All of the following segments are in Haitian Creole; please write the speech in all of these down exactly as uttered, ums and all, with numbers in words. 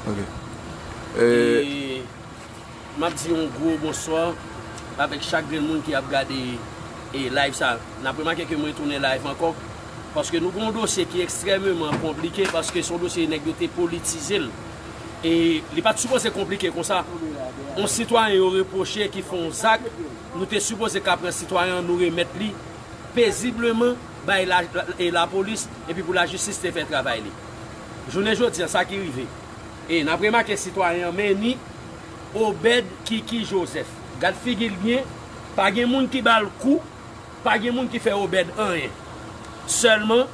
Ok. E, m ap di yon gwo bonswa avèk chak grenn moun ki ap gade, e, live sa. N ap remake ke mwen tounen live ankò, paske nou gen yon dosye ki ekstrèmeman konplike, paske se yon dosye nèg yo te politize l. E li pa t sipoze konplike konsa. Yon sitwayen yo repwoche ki fè yon zak, nou te sipoze ka pran sitwayen an, nou remèt li pezibleman bay la, la, e lapolis, epi pou lajistis te fè travay li. Jounen jodi an, sa ki rive. E n ap remake sitwayen an, men ni Obed Kiki Joseph. Gad figi l byen, pa gen moun ki ba l kou, pa gen moun ki fè Obed anyen. Sèlman,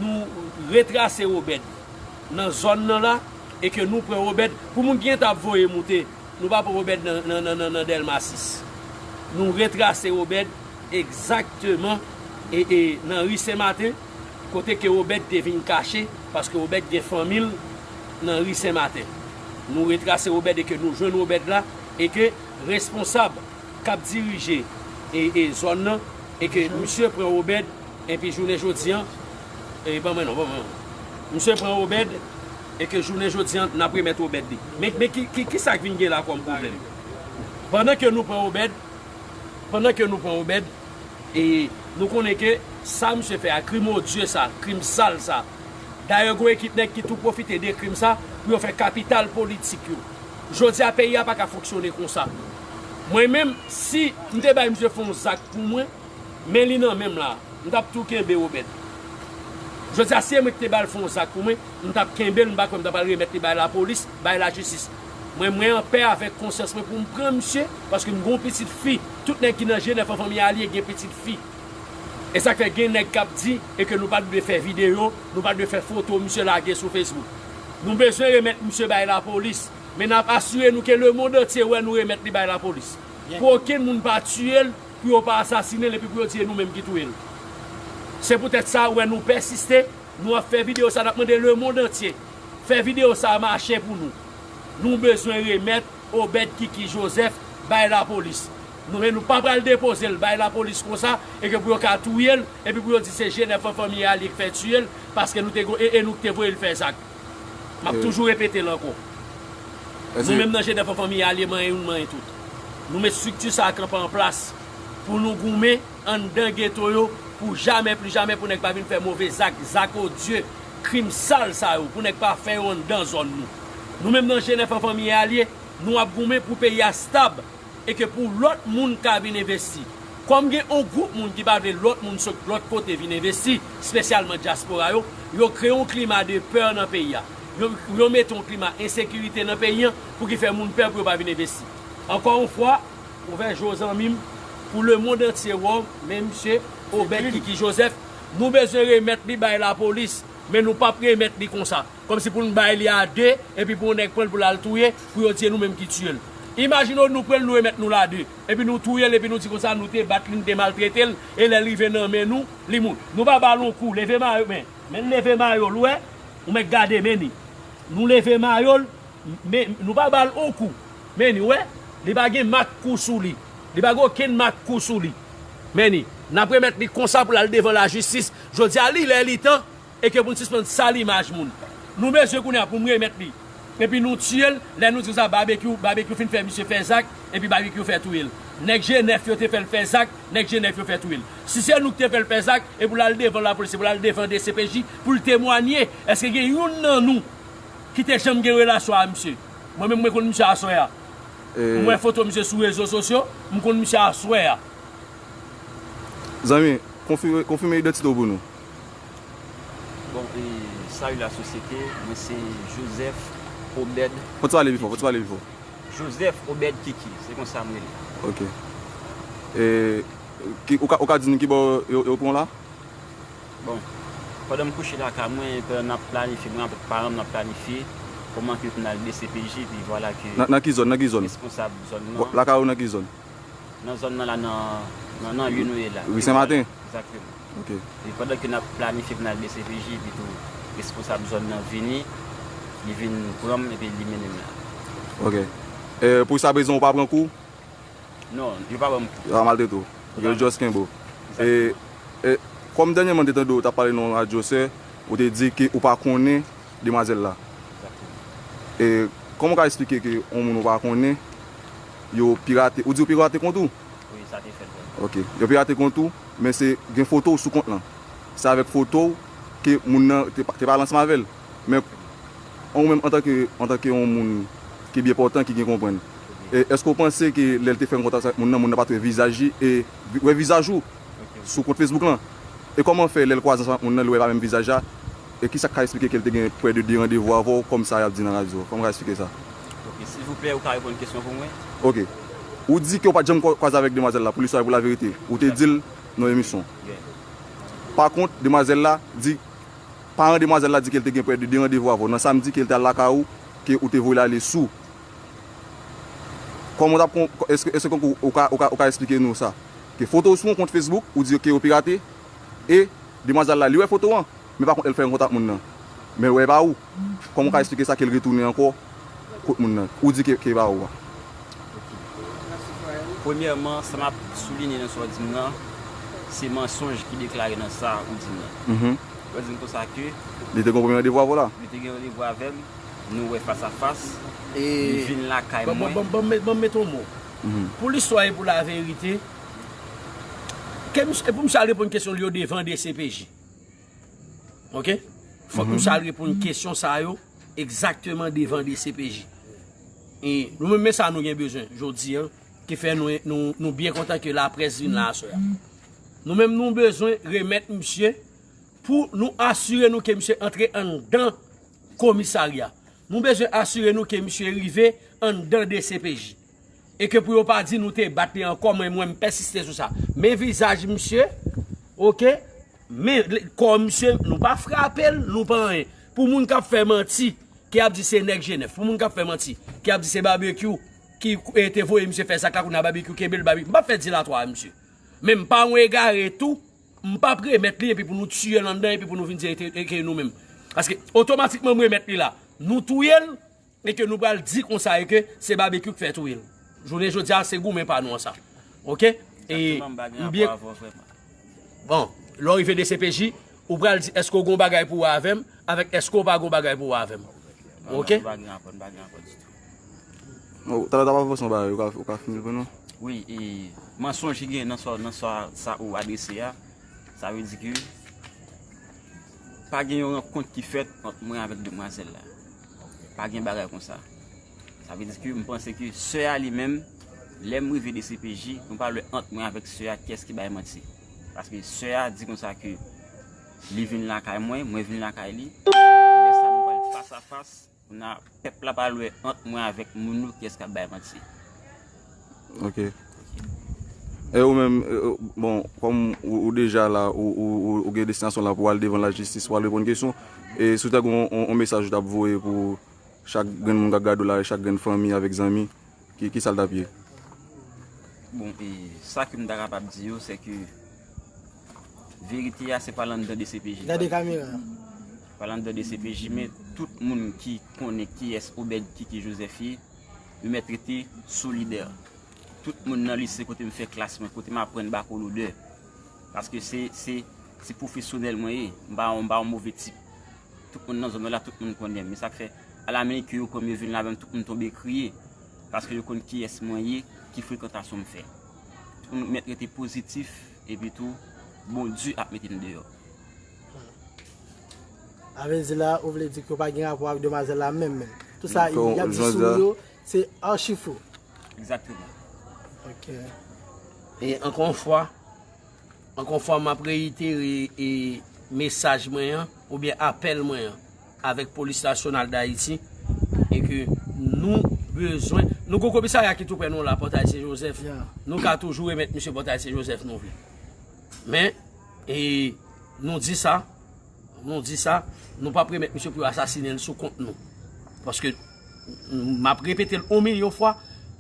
nou retrase Obed nan zòn nan la, e ke nou pran Obed, pou moun ki gentan ap voye moute, nou pa pran Obed nan, nan, nan, nan, nan Dèlma sis. Nou retrase Obed egzakteman, e, e nan ri Sen Maten, kote ke Obed te vin kache, paske Obed gen fanmi l nan ri Sen Maten. Nou retrase Obed e ke nou jwenn Obed la, e ke responsab k ap dirije, e, e zòn nan, e ke misye pran Obed, epi jounen jodi an, e, ban mwen non, ban mwen non. Misye pran Obed, e ke jounen jodi an, n ap remèt Obed li. Men, men ki, ki, ki sa k vin gen la kòm pwoblèm? Pandan ke nou pran Obed, pandan ke nou pran Obed, e nou konnen ke sa misye fè a, krim odye sa, krim sal sa. Dayè, gen yon ekip nèg ki tou pwofite de krim sa pou yo fè kapital politik yo. Jodi a, peyi a pa ka fonksyone konsa. Mwen menm, si m te bay misye fè yon zak pou mwen, men li nan men m la, m t ap tou kenbe Obed. Jodi a, si e mwen ki te ba l fè yon zak pou mwen, m t ap kenbe l, m pa kwè m t ap al remèt li bay lapolis, bay lajistis. Mwen, mwen anpè avèk konsyans mwen pou m pran misye, paske m gen yon pitit fi. Tout nèg ki nan G nèf an Fanmi Alye gen pitit fi. E sa k fè gen nèg k ap di e ke nou pa t dwe fè videyo, nou pa t dwe fè foto misye lage sou Facebook. Nou bezwen remèt misye bay lapolis, men n ap asire nou ke lemonn antye wè nou remèt li bay lapolis. Pou okenn moun pa tiye l, pou yo pa asasinen l epi pou yo di e nou menm ki touye l. Se poutèt sa ou wè nou pèsiste, nou ap fè videyo sa, n ap mande lemonn antye fè videyo sa mache pou nou. Nou bezwen remèt Obed Kiki Joseph bay lapolis. Nou menm nou pa pral depoze l bay lapolis konsa, e ke pou yo ka touye l, epi pou yo di se G nèf an Fanmi Alye k fè tiye l, paske nou te go-, e, e nou k te voye l fè zak. M ap toujou repete l ankò. Nou menm nan G nèf an Fanmi Alye, manyen youn, manyen tout. Nou met estrikti sa a kanpe an plas pou nou goumen anndan geto yo pou jamè, pli jamè, pou nèg pa vin fè move zak, zak odye, krim sal sa yo, pou nèg pa fè yo anndan zòn nou. Nou menm nan G nèf an Fanmi Alye, nou ap goumen pou peyi a stab e ke pou lòt moun ka vin envesti. Kòm gen yon gwoup moun ki pa vle lòt moun sot lòt kote vin envesti, espesyalman dyaspora yo, yo kreye yon klima de pè nan peyi a. Yo, yo mete yon klima ensekirite nan peyi an pou ki fè moun pè pou yo pa vin envesti. Ankò yon fwa, ouvè je w zanmi m, pou lemonn antye wè w, men misye Obed Kiki Joseph, nou bezwen remèt li bay lapolis, men nou p ap remèt li konsa. Kòmsi pou n bay li a de, epi pou yon nèg pran l pou l al touye, pou yo di e nou menm ki tiye l. Imajine w nou pran l, nou remèt nou l a de, epi nou touye l, epi nou di konsa nou te bat li, nou te maltrete l, e lè l rive nan men nou, li mouri. Nou pa ba l yon kou, leve mayo, men, men leve mayo l, ou wè, ou mèt gade, men ni. Nou leve mayo l, men nou pa ba l yon kou, men ni, ou wè, li pa gen mak kou sou li. Li pa gen okenn mak kou sou li. Men ni, n ap remèt li konsa pou l al devan lajistis. Jodi a, li lè, li tan, e ke pou n sispann sal imaj moun. Nou bezwen kounye a pou m remèt li. Epi nou tiye l, lè nou di konsa babekyou, babekyou fin fè misye fè zak, epi babekyou fè touye l. Nèg je nèf yo te fè l fè zak, nèg je nèf yo fè touye l. Si se nou ki te fè l fè zak, e pou l al devan lapolis, e pou l al devan D C P J, pou l temwanye, èske gen youn nan nou ki te janm gen relasyon a misye? Mwen menm, mwen konn misye aswè a. M wè foto misye sou rezo sosyo, m konn misye aswè a. Zanmi, konfime, konfime idantite w pou nou. Bon, e, salut la société, mwen se Joseph Obed. Fò w pale pi fò, fò w pale pi fò. Joseph Obed Kiki, se konsa m rele. Ok. E, ki, ou ka, ou ka di nou ki bò yo, yo pran w la? Bon, pandan m kouche lakay mwen, pandan n ap planifye, mwen avèk paran m, n ap planifye kòman ke pou n al D C P J, epi vwala ke... Nan, nan ki zòn, nan ki zòn? Responsab zòn nan. Lakay ou nan ki zòn? Nan zòn nan la, nan, nan, nan ri nou ye la. Ri Sen Maten? Egzakteman. Ok. E pandan ke n ap planifye pou n al D C P J, epi tou responsab zòn nan vini, li vin pran m, epi li mennen m la. Ok. E, pou sa prezan, ou pa pran kou? Non, yo pa ban m kou. Yo pa maltrete w. Yo pa ban m. Yo just kenbe w. Egzakteman. E, e, kòm dènyèman m te tande w t ap pale nan yon radyo, sè, ou te di ke ou pa konnen demwazèl la. Egzakteman. E kòman w ka eksplike ke yon moun ou pa konnen, yo pirate, ou di yo pirate kont ou? Wi, sa te fèt vrèman. Ok. Yo pirate kont ou, men se gen foto w sou kont lan. Se avèk foto w ke moun nan te, te pale ansanm avè l. Men ou menm antanke, antanke yon moun ki byen pòtan, ki gen konprann, e èske w panse ke lè l te fè yon kontak avèk moun nan, moun nan pa t wè vizaj li e wè vizaj ou sou kont Facebook lan? E kòman fè lè l kwaze ansanm ak moun nan, li wè pa menm vizaj la? E kisa k ka eksplike ke l te gen prè de de randevou avè w, kòm sa y ap di nan radyo? Kòman w ka eksplike sa? Ok, silvouplè, ou ka reponn kesyon pou mwen? Ok. Ou di ke w pa t janm kwa-, kwaze avèk demwazèl la, pou listwa e pou laverite. Ou te di l nan emisyon. Yeah. Pa kont, demwazèl la di, paran demwazèl la di ke l te gen prè de de randevou avè w. Nan samdi ke l te al lakay ou, ke ou te voye l ale sou. Kòman w t ap kon-, èske, èske ou, ou ka, ou ka, ou ka eksplike nou sa? Ke foto w sou yon kont Facebook, ou di ke yo pirate, e demwazèl la, li wè foto an, men pa kont, lè l fè yon kontak moun nan, men wè pa ou. Kòman w ka eksplike sa ke l retounen ankò kot moun nan? Ou di ke, ke pa ou a. Premyèman, sa m ap soulinye nan sa w di m nan, se mansonj ki deklare nan sa ou di m nan. Mhm. Ou di m konsa ke li te gen yon premye randevou avè w la? Li te gen randevou avè m, nou wè fas a fas, li vin lakay mwen. Ban m met yon mo. Mhm. Pou listwa e pou laverite, ke misye, e pou misye al reponn kesyon li yo devan D C P J. Ok? Fòk misye al reponn kesyon sa yo egzakteman devan D C P J. E nou menm, men sa nou gen bezwen jodi a, ki fè nou, nou, nou byen kontan ke laprès vin la aswè a. Nou menm, nou bezwen remèt misye pou nou asire nou ke misye antre anndan komisarya. Nou bezwen asire nou ke misye rive anndan D C P J. E ke pou yo pa di nou te bat li ankò, mwen, mwen, m pèsiste sou sa. Men vizaj misye, ok? Men kò misye, nou pa frape l, nou pa anyen. Pou moun k ap fè manti, ki ap di se nèg Jenèf, pou moun k ap fè manti, ki ap di se Babekyou ki, e, te voye misye fè zak la, kounye a Babekyou kenbe l, Babekyou. M p ap fè dilatwa a misye. Men m pa yon egare tou, m p ap remèt li epi pou nou tiye l anndan epi pou nou vin di e te, e ke nou menm. Paske otomatikman m remèt li la, nou touye l, e ke nou pral di konsa e ke se Babekyou k fè touye l. Jounen jodi a, se goumen pa nou an sa. Ok? E m byen. Bon, lè w rive D C P J, ou pral di èske w gen yon bagay pou wè avè m, avèk èske w pa gen yon bagay pou wè avè m. Ok? Non, m pa gen rapò, m pa gen rapò ditou. Oh, talè w t ap avanse yon bagay, ou ka, ou ka fini l pou nou? Wi, e mansonj ki gen nan sa, nan sa, sa ou adrese a, sa vle di ke pa gen yon rankont ki fèt ant mwen avèk demwazèl la. Pa gen bagay konsa. Sa vle di ke m panse ke sè a li menm, lè m rive D C P J, nou pa wè ant mwen avèk sè a kiyès ki bay manti. Paske sè a di konsa ke li vin lakay mwen, mwen vin lakay li. Lè sa nou pral fas a fas, kounye a pèp la pral wè ant mwen avèk moun yo kiyès k ap bay manti. Ok. E ou menm, e, e, bon, kòm ou, ou deja la, ou, ou, ou, ou gen destinasyon la pou w al devan lajistis, pou w al reponn kesyon, e si w ta gen yon, yon, yon mesaj ou t ap voye pou chak grenn moun k ap gade w la, chak grenn fanmi avèk zanmi, ki, ki sa l t ap ye? Bon, e sa ke m ta kapab di yo, se ke verite a, se pa l anndan D C P J. Gade kamera. Pa l anndan D C P J, men tout moun ki konnen kiyès Obed Kiki Joseph ye, yo mèt rete solidè. Tout moun nan lise kote m fè klas mwen, kote m aprann bako lodè. Paske se, se, se pwofesyonèl mwen ye. M pa, m pa yon move tip. Tout moun nan zòn nan la, tout moun konnen m. Men sa k fè, alaminik ke yo pran m, yo vin la menm, tout moun tonbe kriye. Paske yo konn kiyès mwen ye, ki frekantasyon m fè. Tout moun mèt rete pozitif, epi tou, Bondye ap mete n deyò. Sa vle di la, ou vle di ke w pa gen rapò ak demwazèl la menm, menm. Tout sa y ap di sou ou yo, se achi fo. Egzakteman. Ok. E ankò yon fwa, ankò yon fwa, m ap reyitere e mesaj mwen an, oubyen apèl mwen an, avèk Polis Nasyonal d Ayiti, e ke nou bezwen, nou gon komisarya ki tou prè nou la, Pòtay Sen Jozèf, nou ka toujou remèt misye Pòtay Sen Jozèf nou vle. Men, e nou di sa, nou di sa, nou p ap remèt misye pou yo asasinen l sou kont nou. Paske, m ap repete l yon milyon fwa,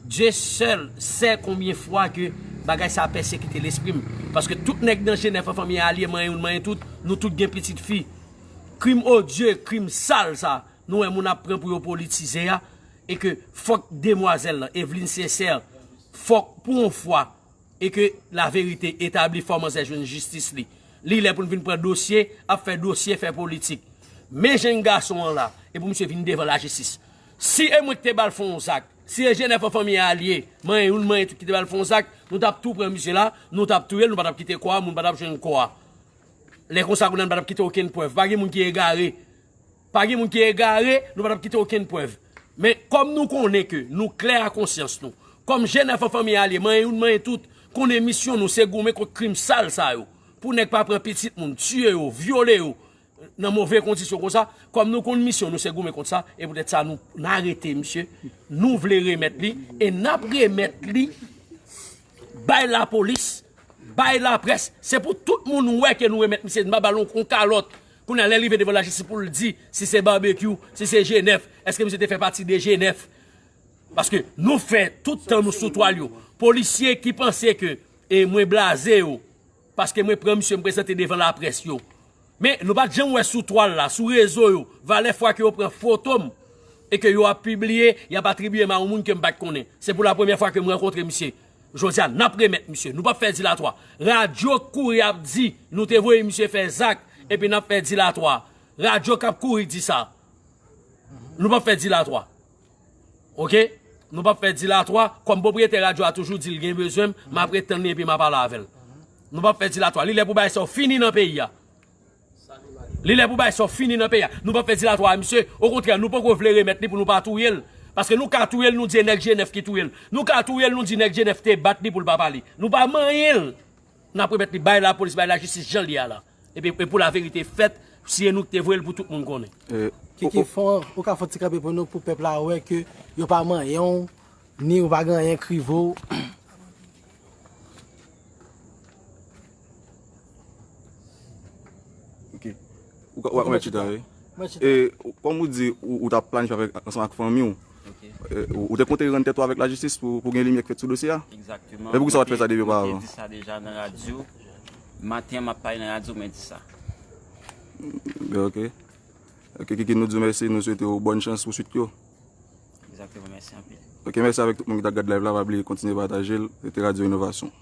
Dieu seul sait combien fois que bagay sa a pèsekite lespri m. Paske tout nèg nan Jenèf an, fanmi a alye, manyen youn, manyen tout, nou tout gen pitit fi. Krim odye, krim sal sa, nou wè moun ap pran pou yo politize a, e ke fòk demwazèl lan, Evelyne Sincère, fòk pou yon fwa, e ke laverite etabli, fò manzè jwenn jistis li. Li lè pou n vin pran dosye, ap fè dosye, fè politik. Men jèn gason an la, e pou misye vin devan lajistis. Si e mwen ki te ba l fè yon zak, si e Jenèf an fanmi a li ye, manyen youn, manyen tout ki te ba l fè yon zak, nou t ap tou pran misye la, nou t ap touye l, nou pa t ap kite kò a, moun pa t ap jwenn kò a. Lè konsa, kounye a, nou pa t ap kite okenn prèv. Pa gen moun ki egare. Pa gen moun ki egare, nou pa t ap kite okenn prèv. Men, kòm nou konnen ke nou klè a konsyans nou, kòm Jenèf an fanmi a li ye, manyen youn, manyen tout, konnen misyon nou se goumen kont krim sal sa yo. Pou nèg pa pran pitit moun, tiye yo, vyole yo, nan move kondisyon konsa, kòm nou konn misyon nou se goumen kont sa, e poutèt sa nou, n arete misye, nou vle remèt li, e n ap remèt li bay lapolis, bay laprès, se pou tout moun wè ke nou remèt misye, n pa ba l yon, yon kalòt. Kounye a, lè l rive devan lajistis pou l di si se Babekyou, si se Jenèf, èske misye te fè pati de Jenèf? Paske nou fè tout tan nou sou twal yo. Polisye ki panse ke, e mwen blaze yo, paske mwen pran misye, m prezante devan laprès yo. Men, nou pa t janm wè sou twal la, sou rezo yo, valè fwa ke yo pran foto m, e ke yo ap pibliye, y ap atribiye m a yon moun ke m pa t konnen. Se pou la premyè fwa ke m rankontre misye. Jodi a, n ap remèt misye. Nou p ap fè dilatwa. Radyo k kouri ap di, nou te voye misye fè zak, epi n ap fè dilatwa. Radyo k ap kouri di sa. Nou p ap fè dilatwa. Oke? Nou p ap fè dilatwa. Kòm pwopriyetè radyo a toujou di l gen bezwen m, m ap ret tann li epi m a pale avè l. Nou p ap fè dilatwa. Li lè pou bagay sa yo fini nan peyi a. Li lè pou bagay sa yo fini nan peyi a. Nou p ap fè dilatwa a misye. Okontrè, nou poko vle remèt li pou nou pa touye l. Paske nou ka touye l, nou di e nèg Jenèf ki touye l. Nou ka touye l, nou di nèg Jenèf te bat li pou l pa pale. Nou pa manyen l. N ap remèt li bay lapolis, bay lajistis jan l ye a la. Epi, e pou laverite fèt, si e nou ki te voye l pou tout moun konnen. E, Kiki, o, o, fon, ou ka fè yon ti kanpe pou nou, pou pèp la wè ke yo pa manyen w, ni ou pa gen anyen k rive w. Ok. Ou ka, ou ka mèt chita, wi. Mwen chita. E, ou, kòm ou di, ou, ou t ap planifye avèk, ansanm ak fanmi w. Ok. E, ou, ou te konte rann tèt ou avèk lajistis pou, pou gen limyè k fèt sou dosye a? Egzakteman. E poukisa w pa t fè sa depi oparavan? Mwen te di sa deja nan radyo. Maten an, m ap pale nan radyo, mwen di sa. Ben, ok. Ok, Kiki, nou di w mèsi, nou swete w bòn chans pou swit yo. Egzakteman, mèsi anpil. Ok, mèsi avèk tout moun ki t ap gad live la, pa bliye kontinye pataje l. Se te Radyo Inovasyon.